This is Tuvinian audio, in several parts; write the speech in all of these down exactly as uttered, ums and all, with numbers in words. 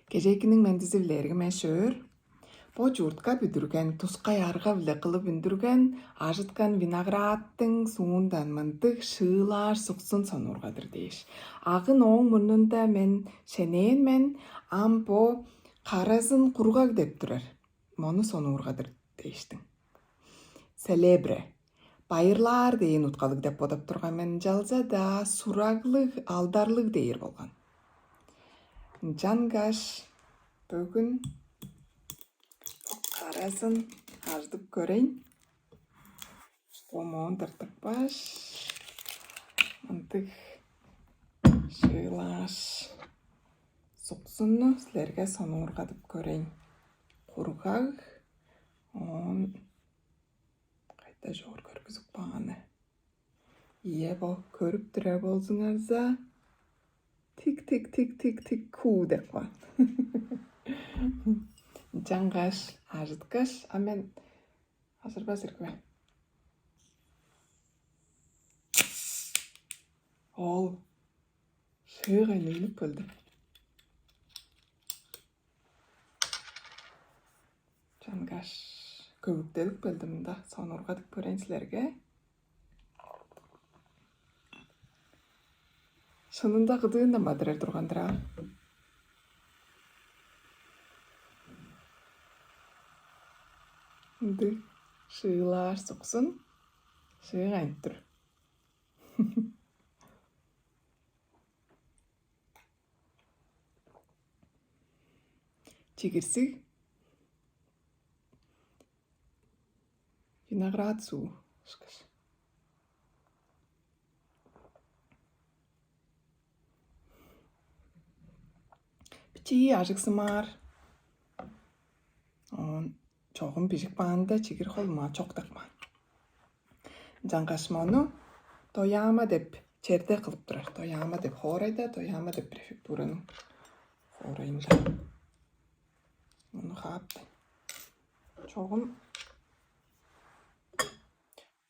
Кежээкиниң мендизи-биле, эргим эш-өөр. Бо чуртка бүдүрген, тускай арга-биле кылып үндүрген, ажыткан виноградтың суундан мындыг шыылаар суксун сонуургадыр дээш. Агын ооң мурнунда мен шенээн мен, ам бо каразын кургаг деп турар. Мону сонуургадыр дээштиң. Селебре. Байырлаар дээн уткалыг деп бодап турган мен, ынчалза-даа сураглыг, алдарлыг дээр болган. Ынчангаш бөгүн каразын ажыдып көрейн. Бо моон тыртыпкаш, мындыг шыылааш, суксунну силерге сонуургадып көрейн. Кургаг, оон кайда чоор көргүзүп кааны. Ийе, бо көрүп турар болзуңарза, тик, тик, тик, тик, тик, куу деп каан. Ынчангаш ажыткаш, а мен ажырбас иргиве. Ол шыыгай үнүп келди. Чангаш көвүктелип келди мында. Сонуургадып көрейн силерге. Шынында кыдыындан бадырар турган-дыр аа. Ынды шыылаар суксун, шыык айнып тур. Чигирсиг, виноград суу ышкаш. Бичии ажыгсымаар. Оон чогум бижик баанда чигир холума чок тапкан. Ынчангаш мону Тояма деп черде кылып турар. Тояма деп хоорайда, Тояма деп префектураның хоорайында. Ону хаап чогум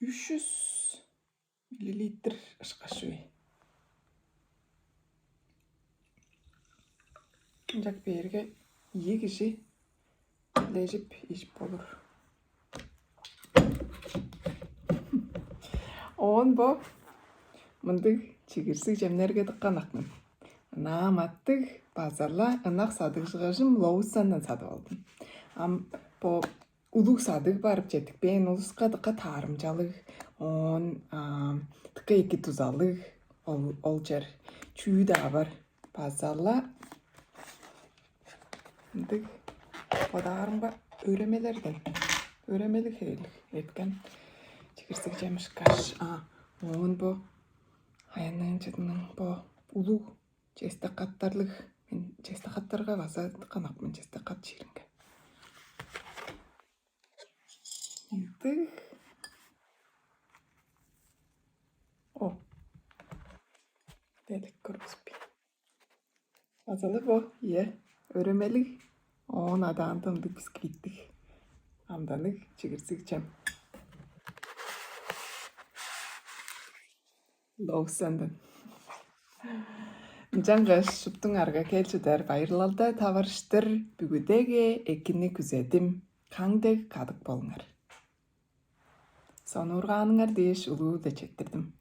үш жүз миллилитр ышкаш чүве. Ынчак бээрге ийи кижи лежип ижип болур. Оон бо мындыг чигирсиг чемнерге дыккан акмын. Ынаа маттыг база-ла ынак садыгжыгажым Лоусандан садып алдым. Ам бо улуг садыг барып четтикпээн улуска дыка таарымчалыг, оон дыка эки дузалыг ол, ол чер чүү-даа бар. База-ла ындыг бодаарымга өремелерден, өремелиг хевирлиг эрткен чигирсиг чемишкаш, а оон бо аяннайын чыдының бо улуг честек каттарлыг, мен честек каттарга база канакмын, честек кат чииринге. Ындыг. О. Делик көргүзүп. Азалы бо, ие. Өремелиг. Оон адаанда ындыг бисквиттиг. Амданыг чигирсиг чем. Лоусенден. Ынчангаш шуптуң арга кел чыдар байырлалда таварыштыр бүгүдеге экини күзедим. Каң дег кадык болуңар. Сонуургааныңар дээш улуу-биле четтирдим.